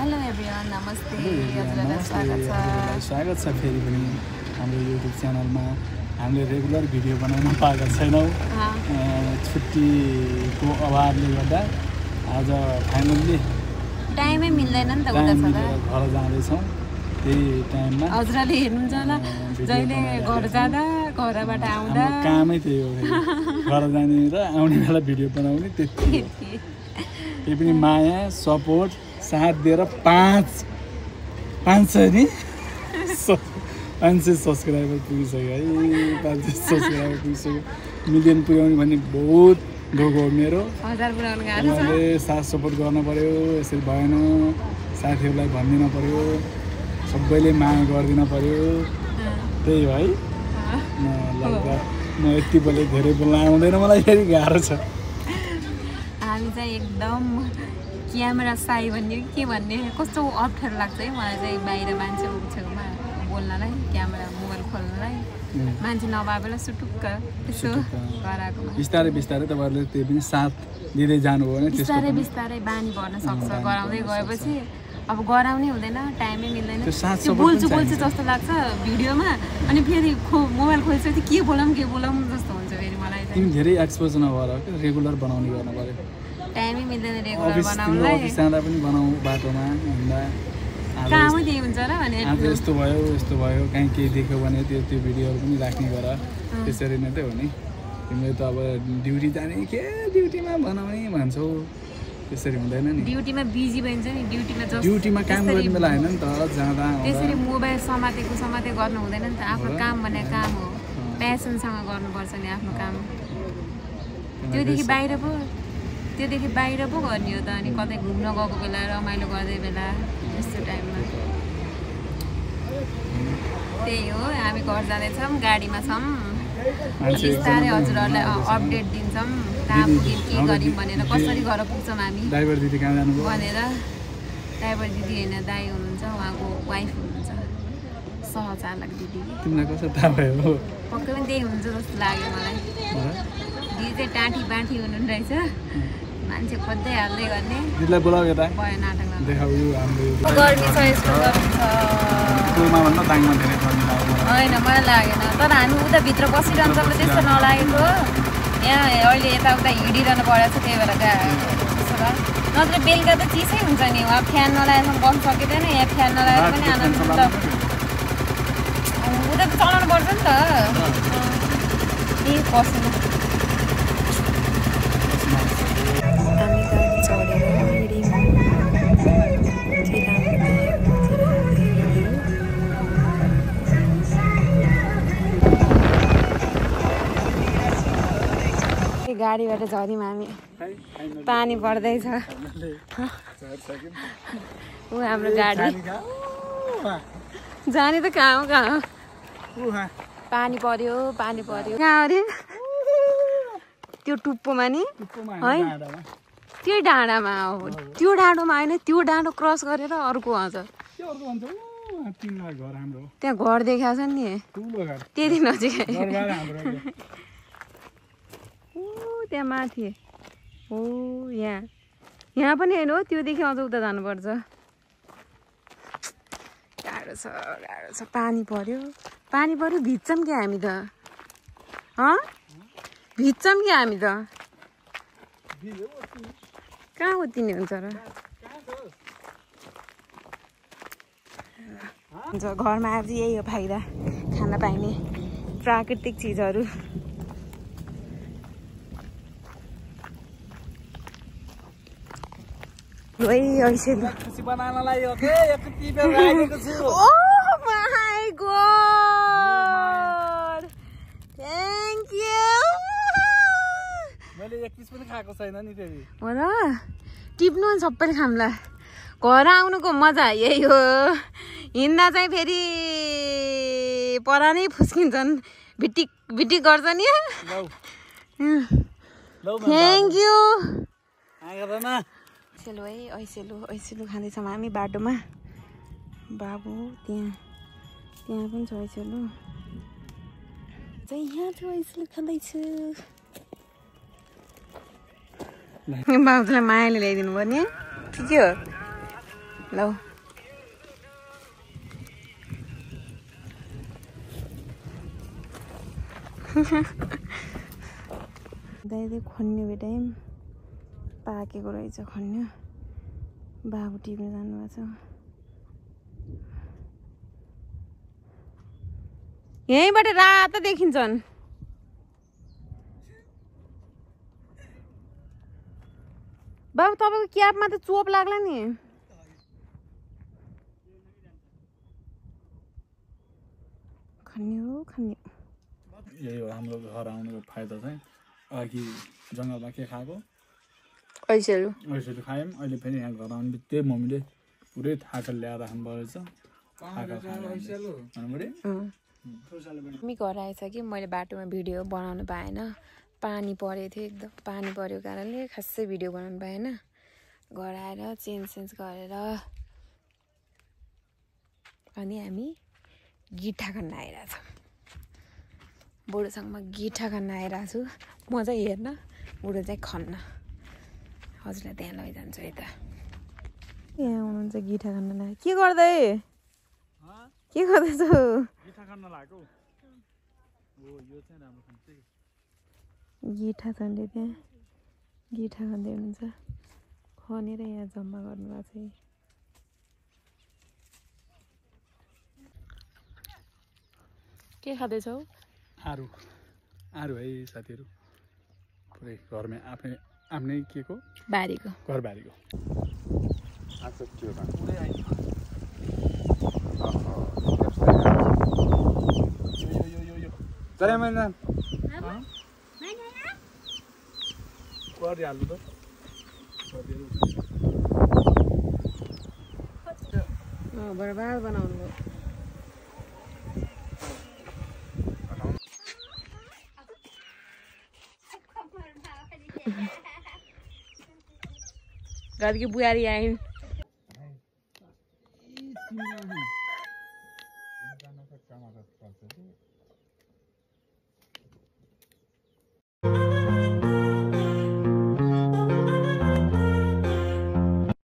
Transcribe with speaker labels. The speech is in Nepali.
Speaker 1: हेलो एभ्रिवान नमस्ते हजुरहरुलाई
Speaker 2: स्वागत छ फेरि पनि हाम्रो युट्युब च्यानलमा हामीले रेगुलर भिडियो बनाउन पाएका छैनौं छुट्टीको अभावले गर्दा आज फाइनल्ली
Speaker 1: टाइमै मिल्दैन नि त उता सदा
Speaker 2: घर जाँदै छौं त्यही टाइममा
Speaker 1: हजुरले हेर्नुहुन्छ होला जहिले घर जाँदा घरबाट आउँदा
Speaker 2: कामै त्यही हो घर जाने र आउने बेला भिडियो बनाउने त्यति यो पनि माया सपोर्ट साथ दिएर 500 नि 500 सब्स्क्राइबर पुगिसक्यो है 500 सब्स्क्राइबर पुगिसक्यो मिलियन पुर्याउने भन्ने बहुत ढोको हो मेरो
Speaker 1: 1000 पुर्याउन गाह्रो छ
Speaker 2: मैले साथ सपोर्ट गर्न पर्यो यसरी भएन साथीहरुलाई भन्दिन पर्यो सबैले माया गर्दिन पर्यो त्यही हो है म यति बोले धेरै बोल्न आउँदैन मलाई फेरि गाह्रो छ
Speaker 1: हामी चाहिँ एकदम क्यामेरा साई भन्ने के भन्ने कस्तो अप्ठ्यारो लाग्छ है मलाई चाहिँ बाहिर मान्छेको छेउमा बोल्नलाई क्यामेरा मोबाइल खोल्नलाई मान्छे नभए बेला सुटुक्क त्यसो गराएको
Speaker 2: बिस्तारै बिस्तारै तपाईहरुले त्यो पनि साथ दिँदै जानुभयो भने
Speaker 1: बिस्तारै बिस्तारै बानी पर्न सक्छ गराउँदै गएपछि अब गराउनै हुँदैन टाइमै मिल्दैन बोल्छु जस्तो लाग्छ भिडियोमा अनि फेरि मोबाइल खोल्छु के बोलौँ जस्तो हुन्छ फेरि मलाई
Speaker 2: तिमी धेरै एक्सपोज नभएर रेगुलर बनाउने गर्नु पर्यो
Speaker 1: टाइमै मिल्दैन रेगुलर बनाउनलाई
Speaker 2: अफिस जाँदा पनि बनाऊ बाटोमा हिँड्दा
Speaker 1: कामै त्यही हुन्छ र भने
Speaker 2: आज यस्तो भयो कहीँ केही देख्यो भने त्यो भिडियोहरु पनि राख्ने गर त्यसरी नै त हो नि तिमीले त अब ड्युटी जाने के ड्युटीमा बनाउने भन्छौ त्यसरी हुँदैन नि
Speaker 1: ड्युटीमा बिजी भइन्छ नि
Speaker 2: ड्युटीमा काम गर्ने बेला हैन नि त जाँदा
Speaker 1: त्यसरी मोबाइल समाते गर्नु हुँदैन नि त आफ्नो काम भने काम हो प्यासनसँग गर्नुपर्छ नि आफ्नो काम त्योदेखि बाहिर पो गर्ने हो त अनि कतै घुम्न गएको बेला रमाइलो गर्दै बेला यस्तो टाइममा त्यही हो हामी घर जाँदैछौँ गाडीमा छौँ बिस्तारै हजुरहरूलाई अपडेट दिन्छौँ कहाँ पुग्यौँ के गर्यौँ भनेर कसरी घर पुग्छौँ हामी
Speaker 2: ड्राइभर दिदी कहाँ जानुभयो
Speaker 1: भनेर ड्राइभर दिदी होइन दाइ हुनुहुन्छ उहाँको वाइफ हुनुहुन्छ सहचालक दिदी
Speaker 2: तिमीलाई कसो थाहा भयो
Speaker 1: पक्कै पनि त्यही हुन्छ जस्तो लाग्यो मलाई दिदी चाहिँ टाँठी बाँठी हुनुहुँदो रहेछ मान्छे खोज्दै हाल्दै गर्ने
Speaker 2: दिदीलाई बोलाऊ यता
Speaker 1: भयो नाटक
Speaker 2: देखाऊ यो हाम्रो
Speaker 1: गर्मी छ यस्तो गर्मी छ
Speaker 2: स्कुलमा भन्दा दाङमा धेरै गर्मी लाग्यो
Speaker 1: होइन मलाई लागेन तर हामी उता भित्र बसिरहन्छ त्यस्तो नलागेको यहाँ अहिले यताउता हिँडिरहनु परेको छ त्यही भएर नत्र बेलुका त चिसै हुन्छ नि उहाँ फ्यान नलागेसम्म बस्नु सकिँदैन यहाँ फ्यान नलागेर पनि आनन्द उता त चलाउनु पर्छ नि त ए पसिना गाडीबाट झर्यौँ हामी पानी पर्दैछ ऊ हाम्रो गाडी जाने त कहाँ हो पानी पर्यो कहाँ अरे त्यो टुप्पोमा नि है त्यो डाँडामा हो त्यो डाँडोमा होइन त्यो डाँडो क्रस गरेर अर्को आउँछ त्यहाँ घर देखाएको छ नि त्यति नजिक त्यहाँ माथि हो यहाँ पनि होइन हो त्योदेखि अझ उता जानुपर्छ गाह्रो छ पानी पर्यो भिज्छौँ क्या हामी त भिज्छौँ क्या हामी त कहाँ उत्तिने हुन्छ र घरमा आज यही हो फाइदा खान पाइने प्राकृतिक चिजहरू
Speaker 2: खुसी बनाउनलाई हो के यति बेर राखेको छु
Speaker 1: oh my god thank you
Speaker 2: मैले एक पिस पनि खाएको छैन नि फेरि
Speaker 1: हो र टिप्नु नि सबैले खामला घर आउनुको मजा यही हो हिँड्दा चाहिँ फेरि परानै फुस्किन्छन् भिटिक गर्छ नि थ्यांक यू ऐसेलु है ऐसेलु खाँदैछौँ हामी बाटोमा बाबु त्यहाँ पनि छ ऐसेलु चाहिँ यहाँ थियो ऐसेलु खाँदैछु बाबुलाई मायाले ल्याइदिनु भयो नि ठिकै हो ल दाइले खन्ने बेटाइ पाकेको रहेछ खन्ने बाबु टिप्न जानुभएको छ यहीँबाट रातो देखिन्छन् बाबु तपाईँको क्यापमा त चोप लाग्ला नि खन्ने हो खन्ने
Speaker 2: यही हो हाम्रो घर आउनुको फाइदा चाहिँ अघि जङ्गलमा के खाएको
Speaker 1: ऐसेलु
Speaker 2: खायौँ अहिले फेरि यहाँ घर आउनु बित्तिकै मम्मीले पुरै थाका ल्याएर खानु रहेछ
Speaker 1: मम्मी घर आएछ कि मैले बाटोमा भिडियो बनाउनु पाएन पानी परेको थियो एकदम पानी परेको कारणले खासै भिडियो बनाउनु पाएन घर आएर चेन्ज गरेर अनि हामी गिठा खान आइरहेको छौँ बुढोसँग म गिठा खान आइरहेको छु म चाहिँ हेर्न बुढो चाहिँ खन्न हजुरलाई त्यहाँ लैजान्छु है त यहाँ हुनुहुन्छ गिठा खान लाग्यो के गर्दै के गर्दैछु गिठा छन्ले त्यहाँ गिठा खाँदै हुनुहुन्छ खनेर यहाँ जम्मा गर्नुभएको छ के खाँदैछौ
Speaker 2: आरु है साथीहरू पुरै घरमै आफ्नै के को
Speaker 1: बारीको
Speaker 2: घरबारीको गरिहाल्नु त
Speaker 1: बर्बाद बनाउनु घर की बुआरी आइन